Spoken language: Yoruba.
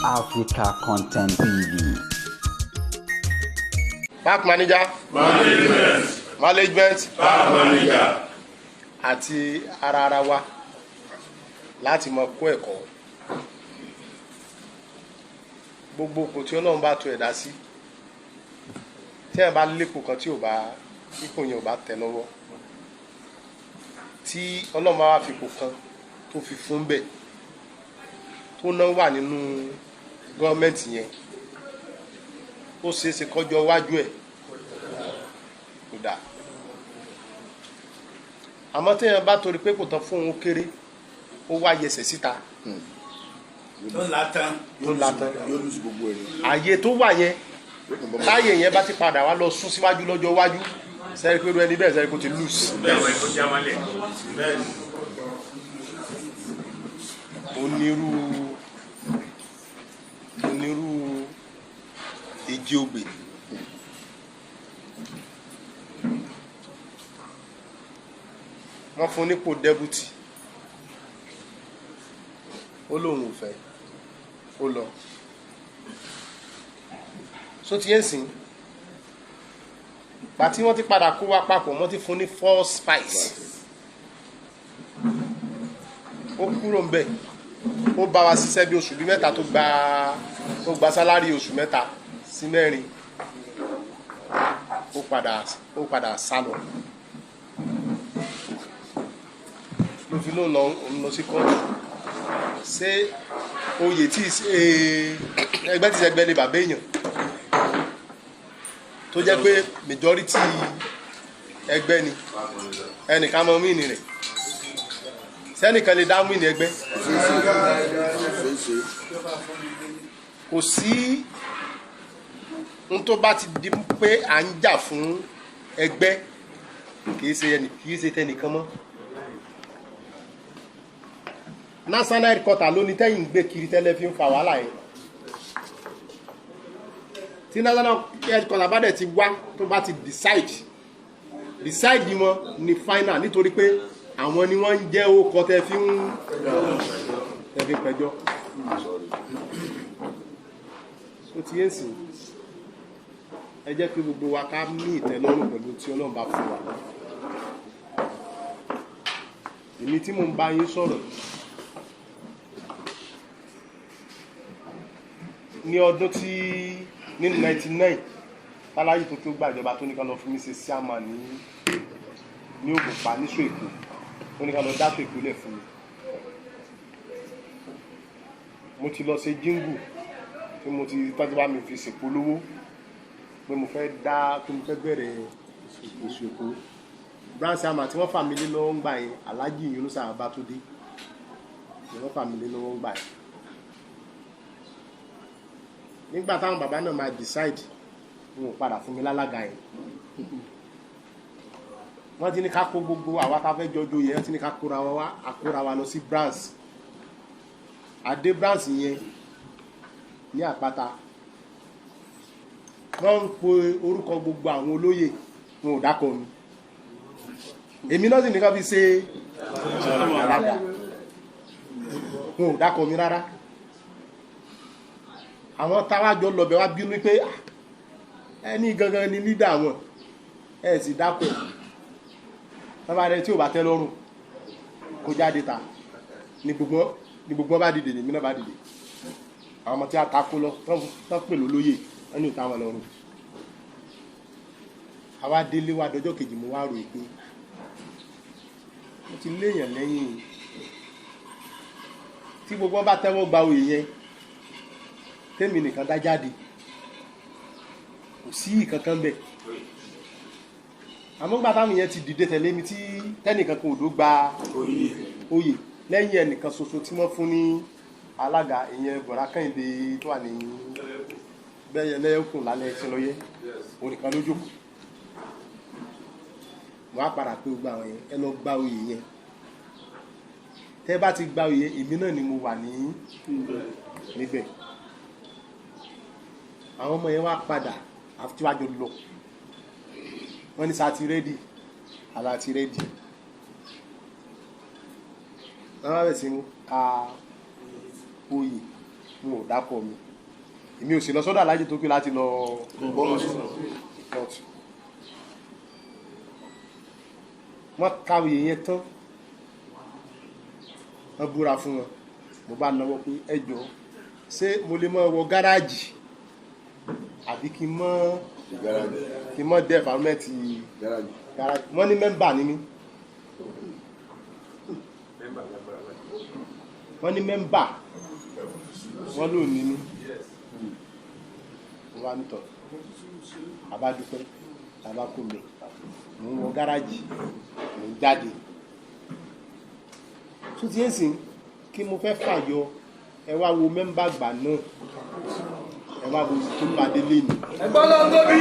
Africa Content TV. Park manager. Management. Management. Park manager. Àti ara wa láti mọ kó ẹ̀kọ́ gbogbo ipò tí Ọlọ́run bá tò ẹ̀dá sí. Tí ẹ̀ bá lépo kan tí ò bá ipò yẹn ò bá tẹ̀ lọ́wọ́, tí Ọlọ́run bá wá fi ipò kan tó fi fún bẹ́ẹ̀ tó náà wà nínú gọ́ọ̀mẹ̀ntì yẹn, ó ṣeé ṣe kọjọ wájú ẹ̀ kò dáa. Àmọ́ téèyàn bá torí pé kò tán fún òun kéré, ó wá yẹsẹ̀ síta. Tó ń la tán. Tó la tán. Yóò lùsì gbogbo ẹ̀ ní. Ààyè tó wà yẹn, táyè yẹn bá ti padà wá lọ sún síwájú lọ́jọ́ iwájú, sẹ́rí pé irú ẹni bẹ́ẹ̀, sẹ́rí kó ti lose. Bẹ́ẹ̀ kó jámálẹ̀. Bẹ́ẹ̀ ni. Onírú èjì ogbè wọ́n fún nípò deputy, ó lóun ò fẹ́, ó lọ so ti yẹn sìn pàtí wọ́n ti padà kó wa papọ̀, wọ́n ti fún ní first vice, ó kúrò ń bẹ̀, ó bá wa ṣiṣẹ́ bí oṣù bí 3 tó gba salary oṣù 3 sí 4, ó padà sá lọ. Ló fi lóun lọ, òun lọ sí kóòtù. Ṣé oyè tí ṣe ẹgbẹ́ tí ṣẹgbẹ́ lè bàbá èèyàn tó jẹ́ pé majority ẹgbẹ́ ni ẹnìkan mọ mí ni rẹ̀, sẹ́nìkan lè dá mí ní ẹgbẹ́? Ṣeéṣe. Kò sí n tó bá ti di pé à ń jà fún ẹgbẹ́, kì í ṣe ẹnì, kì í ṣe tẹnìkan mọ́. National headquarter ló ní tẹ́yìn ń gbé kiri tẹ́lẹ̀ fi ń fa wàhálà yẹn. Tí national headquarter bá dẹ̀ ti wá, tó bá ti decide wọn ní final, nítorí pé àwọn ni wọ́n ń jẹ́ ókọ tẹ́ fi ń pẹjọ́. Ó ti yé sìn. Ẹ jẹ́ kí gbogbo wa ká ní ìtẹ́lọ́rùn pẹ̀lú tí Ọlọ́run bá fún wa. Èmi tí mò ń bá yín sọ̀rọ̀ ní ọdún tí nínú 99 táláyé tó tó gbàjọba, tó ní ká lọ fún mi ṣe síàmà ní Ògùnpa níṣó Èkó, tó ní ká lọ dátò Èkó lẹ̀ fún mi, mo ti lọ ṣe jíngù tí mo ti tọ́jú bá mi fi ṣèpolówó pé mo fẹ́ dá, pé mo fẹ́ bẹ̀rẹ̀ oṣù Èkó branch àmà tí wọ́n fà mí lé lọ́wọ́ ń gbà yẹn, Alhaji Yunusa Abatunde ni wọ́n fà mí lé lọ́wọ́ ń gbà yẹn. Nígbà táwọn bàbá náà máa decide, wọn ò padà fún mi lálága yẹn. Wọ́n ti ní ká kó gbogbo àwa tá a fẹ́ jọjọ yẹn, wọ́n ti ní ká kóra wa wá, àkóra wa lọ sí branch adé. Branch yẹn ní Àpáta, wọ́n ń pe orúkọ gbogbo àwọn olóyè, wọn ò dákọ̀ mi. Èmi náà sì ní ká fi ṣe alága, wọn ò dákọ̀ mi rárá. Àwọn táwájọ lọbẹ̀ wá bínú pé, "Ah, ẹni gangan ni lídà wọn, ẹ sì dákọ̀ ẹ̀." Bàbá rẹ tí ò bá tẹ́ lọ́rùn kó jáde ta ní gbogbo bá dìde, lèmi náà bá dìde. Àwọn ọmọ tí a takò lọ tán pè lólóyè, wọn ní ìta wọn lọ́rùn. Àwa délé wa dọjọ́ kejì, mo wá rò pé mo ti léèyàn lẹ́yìn tí gbogbo wọn bá tẹ́wọ́ gba oyè yẹn, tèmi nìkan dá jáde, kò sí ìkankan bẹ́ẹ̀. Àmọ́ gbà táwọn yẹn ti dìde tẹ̀lé mi, tí tẹ́nìkan kan ò dó gba oyè lẹ́yìn ẹnìkan ṣoṣo tí wọ́n fún ní alága, ìyẹn Bọ̀dá Kẹ́hìndé tó wà ní bẹ́yẹn lẹ́yìnkùn lálẹ́ tí lọ́yẹ́, òun nìkan ló jókòó. Mo á padà pé gbogbo àwọn yẹn, ẹ lọ gba oyè yẹn. Tẹ́ bá ti gba oyè, èmi náà ni mo wà ní níbẹ̀. Àwọn ọmọ yẹn wá padà àtiwájú lọ, wọ́n ní sa ti ready, àlá ti ready. Wọ́n bá bẹ̀ sí ń ka oyè. N ò dákọ̀ mi, èmi ò sì lọ sọ́dọ̀ aláàjì tó kí láti lọ kóòtù. Wọ́n kàwé yẹn tán, wọ́n búra fún wọn. Mo bá náwó pé ẹ jọ, ṣé mo lè mọ wọ gáràjì àbí kí n mọ dé environment gáràjì? Wọ́n ní member ni mí. Wọ́n ní member wọ́n lò ní mí. Mo bá ń tọ̀ abádúpẹ́ abákùnbẹ̀, mo ń wọ gáràjì, mo ń jáde tó ti ń sìn kí mo fẹ́ fàyọ. Ẹ wá wo member gbà náà, ẹ wá wo tó bá délé ni. Ẹgbọ́n ló ń tóbi.